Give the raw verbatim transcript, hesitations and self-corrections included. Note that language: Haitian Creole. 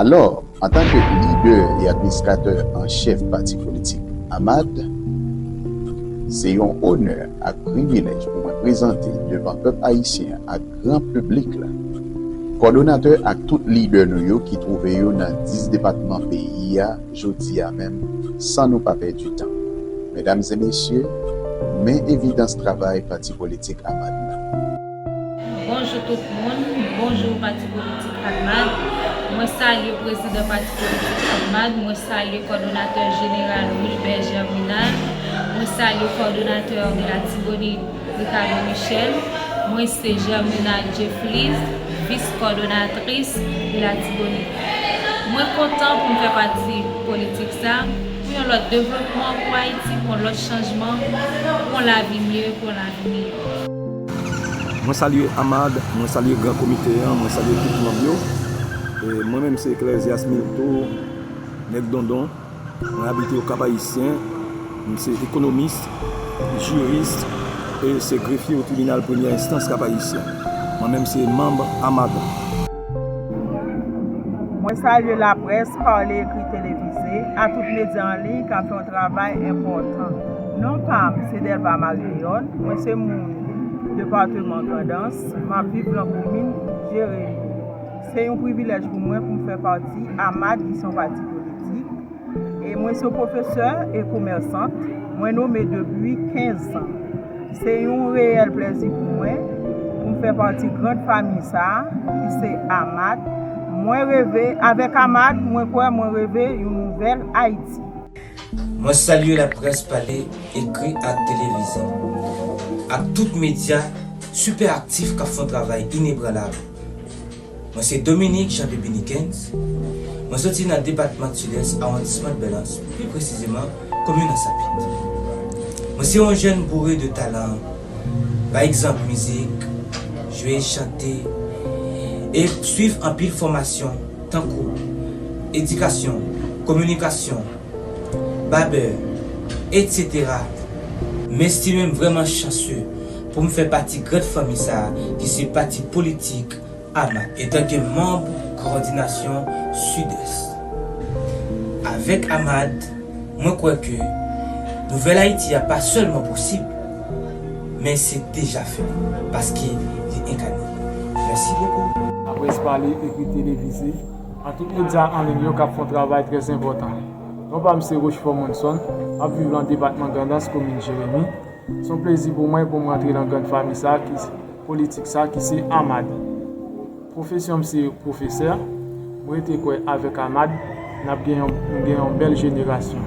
Alò, antanke lidè e administratè an chèf pati politik AMAD, se yon onè ak privilèj pou mwen prezante devan pèp ayisyen an ak gran piblik la, kòdonatè ak tout lidè nou yo ki twouve yo nan dis depatman peyi a jodi a menm, san nou pa pèdi tan. Medam e mesye, men evidans travay pati politik AMAD la. Bonjou tout moun, bonjou pati politik AMAD. Mwen salye prezidan pati politik AMAD, mwen salye kòdonatè jeneral Wilbert Germinal, mwen salye kòdonatè de Latibonit Ricardo Michel, mwen se Germinal Jefflis, vis kòdonatris de Latibonit. Mwen kontan pou m fè pati politik sa pou yon lòt devlopman pou Ayiti, pou yon lòt chanjman, pou yon lavi mye, pou yon lavi meyè. Mwen salye AMAD, mwen salye gran komite an, mwen salye tout manm yo. E mwen menm se Clerzias Milto, nèg Dondon. Mwen abite Okap Ayisyen. M se ekonomis, jiris e se grefye o tribinal premyè enstans Kap Ayisyen. Mwen menm se manm AMAD. Mwen salye laprès, pale, ekri, televize, a tout medya an liy k ap fè yon travay enpòtan. Non pa m se Delva Marie Léon, mwen se moun depatman Grandans, m ap viv nan komin Jeremi. Se yon privilèj pou mwen pou m fè pati AMAD ki se yon pati politik. E mwen se yon pwofesè e komèsant. Mwen nome depi kenz an. Se yon reyèl plèzi pou mwen pou m fè pati grand fanmi sa a ki se AMAD. Mwen reve, avèk AMAD, mwen kwè mwen reve yon nouvèl Ayiti. Mwen salye laprès pale, ekri ak televize, ak tout medya sipè aktif k ap fè yon travay inebranlab. Mwen se Dominique Jean Pépi Nickens. Mwen soti nan depatman Sidès, awondisman Bèlans, pi presizeman, komin Ansapit. Mwen se yon jèn boure de talan, pa egzanp mizik, jwe, chante, e swiv anpil fòmasyon tankou edikasyon, kominikasyon, babè, etsetera. M estime m vrèman chanse pou m fè pati grand fanmi sa a ki se pati politik AMAD, etanke manm kowòdinasyon Sidès. Avèk AMAD, mwen kwè ke nouvèl Ayiti a pa sèlman posib, men se deja fèt, paske li enkane. Mèsi bokou. Laprès pale, ekri, televize, ak tout medya an liy yo k ap fè yon travay trè enpòtan. Non pa m se Rochefort Monson, m ap viv nan depatman Grandans, komin Jeremi. Se yon plezi pou mwen pou m rantre nan grand fanmi sa a ki politik sa a ki se AMAD. Pwofesyon m se pwofesè. Mwen rete kwè avèk AMAD, n ap gen yon, nou gen yon bèl jenerasyon.